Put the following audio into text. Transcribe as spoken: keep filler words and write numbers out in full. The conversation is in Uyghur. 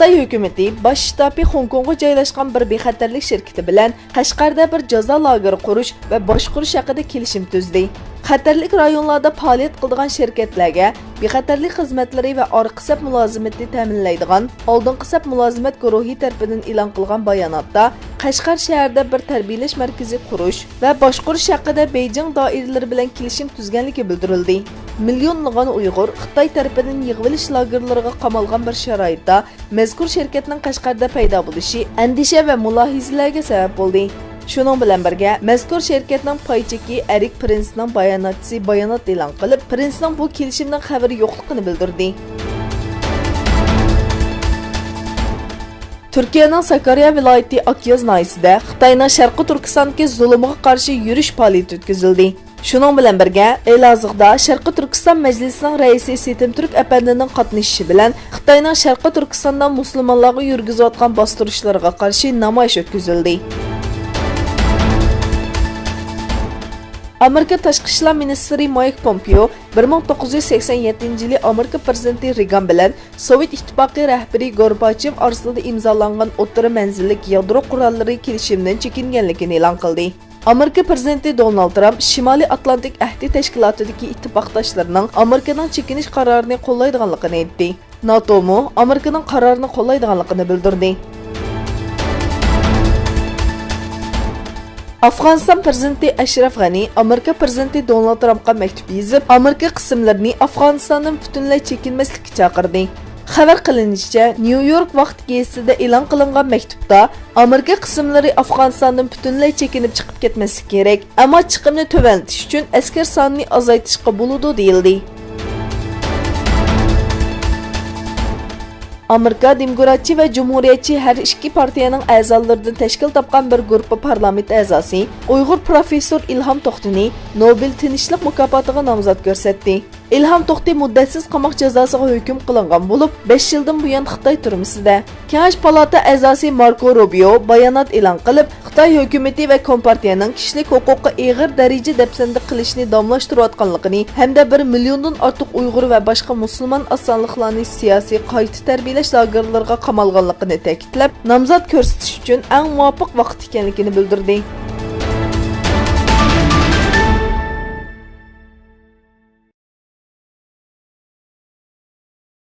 خىتاي ھۆكۈمىتى باش شتابى خوڭكوڭغا جايلاشقان بىر بىخەتەرلىك شىركىتى بىلەن قەشقەردە بىر جازا لاگېرى قۇرۇش ۋە باشقۇرۇش ھەققىدە كېلىشىم تۈزدى. خەتەرلىك رايونلاردا پائالىيەت قىلىدىغان شىركەتلەرگە بىخەتەرلىك خىزمەتلىرى ۋە ئارقا سەپ مۇلازىمىتىنى تەمىنلەيدىغان ئالدىنقى سەپ مۇلازىمەت گۇرۇھى تەرىپىدىن ئېلان قىلغان باياناتتا، قەشقەر شەھىرىدە بىر تەربىيەلەش مەركىزى قۇرۇش ۋە باشقۇرۇش ھەققىدە بېيجىڭ دائىرىلىرى بىلەن كېلىشىم تۈزگەنلىكى بىلدۈرۈلدى. مىليونلىغان ئۇيغۇر خىتاي تەرىپىدىن يىغىۋېلىش لاگېرلىرىغا قامالغان بىر شارائىتتا مەزكۇر شىركەتنىڭ قەشقەردە پەيدا بولۇشى ئەندىشە ۋە مۇلاھىزىلەرگە سەۋەب بولدى. شۇنىڭ بىلەن بىرگە، مەزكۇر شىركەتنىڭ پاي چېكى ئېرىك پرىنسنىڭ باياناتچىسى بايانات ئېلان قىلىپ، پرىنسنىڭ بۇ كېلىشىمنىڭ خەۋىرى يوقلۇقىنى بىلدۈردى. تۈركىيەنىڭ ساكاريا ۋىلايىتى ئاكياز ناھىيەسىدە خىتاينىڭ شەرقىي تۈركىستاندىكى زۇلۇمىغا قارشى يۈرۈش پائالىيىتى ئۆتكۈزۈلدى. شۇنىڭ بىلەن بىرگە، ئېلازىغدا شەرقىي تۈركىستان مەجلىسىنىڭ رەئىسى سېتىم تۈرك ئەپەندىنىڭ قاتنىشىشى بىلەن خىتاينىڭ شەرقىي تۈركىستاندا مۇسۇلمانلارغا يۈرگۈزۈۋاتقان باستۇرۇشلىرىغا قارشى نامايىش ئۆتكۈزۈلدى. ئامېرىكا تاشقى ئىشلار مىنىستىرى مايك پومپېئو بىر مىڭ توققۇز يۈز سەكسەن يەتتىنچى يىلى ئامېرىكا پىرېزىدېنتى رېگان بىلەن سوۋېت ئىتتىپاقى رەھبىرى گورباچېۋ ئارىسىدا ئىمزالانغان ئوتتۇرا مەنزىللىك يادرو قوراللىرى كېلىشىمىدىن چېكىنگەنلىكىنى ئېلان قىلدى. ئامېرىكا پىرېزىدېنتى دونالد ترامپ شىمالىي ئاتلانتىك ئەھدى تەشكىلاتىدىكى ئىتتىپاقداشلىرىنىڭ ئامېرىكىنىڭ چېكىنىش قارارىنى قوللايدىغانلىقىنى ئېيتتى. ناتومۇ ئامېرىكىنىڭ قارارىنى قوللايدىغانلىقىنى بىلدۈردى. ئافغانىستان پىرېزىدېنتى ئەشرەف غەنى ئامېرىكا پىرېزىدېنتى دونالد ترامپقا مەكتۇپ يېزىپ، ئامېرىكا قىسىملىرىنى ئافغانىستاندىن پۈتۈنلەي چېكىنمەسلىككە چاقىردى. خەۋەر قىلىنىشىچە، نيۇ يورك ۋاقتى گېزىتىدە ئېلان قىلىنغان مەكتۇپتا، ئامېرىكا قىسىملىرى ئافغانىستاندىن پۈتۈنلەي چېكىنىپ چىقىپ كەتمەسلىكى كېرەك، ئەمما چىقىمنى تۆۋەنلىتىش ئۈچۈن ئەسكەر سانىنى ئازايتىشقا بولىدۇ، دېيىلدى. ئامېرىكا دېموكراتچى ۋە جۇمھۇرىيەتچى ھەر ئىككى پارتىيەنىڭ ئەزالىرىدىن تەشكىل تاپقان بىر گۇرۇپپا پارلامېنت ئەزاسى، ئۇيغۇر پروفېسسور ئىلھام توختىنى نوبېل تىنچلىق مۇكاپاتىغا نامزات كۆرسەتتى. ئىلھام توختى مۇددەتسىز قاماق جازاسىغا ھۆكۈم قىلىنغان بولۇپ، بەش يىلدىن بۇيان خىتاي تۈرمىسىدە. كېڭەش پالاتا ئەزاسى ماركو روبىيو بايانات ئېلان قىلىپ، خىتاي ھۆكۈمىتى ۋە كومپارتىيەنىڭ كىشىلىك ھوقۇققا ئېغىر دەرىجە دەپسەندە قىلىشنى داۋاملاشتۇرۇۋاتقانلىقىنى ھەمدە بىر مىليوندىن ئارتۇق ئۇيغۇر ۋە باشقا مۇسۇلمان ئاز سانلىقلارنى سىياسىي قايتا تەربىيەلەش لاگېرلىرىغا قامالغانلىقىنى تەكىتلەپ، نامزات كۆرسىتىش ئۈچۈن ئەڭ مۇۋاپىق ۋاقىت ئىكەنلىكىنى بىلدۈردى.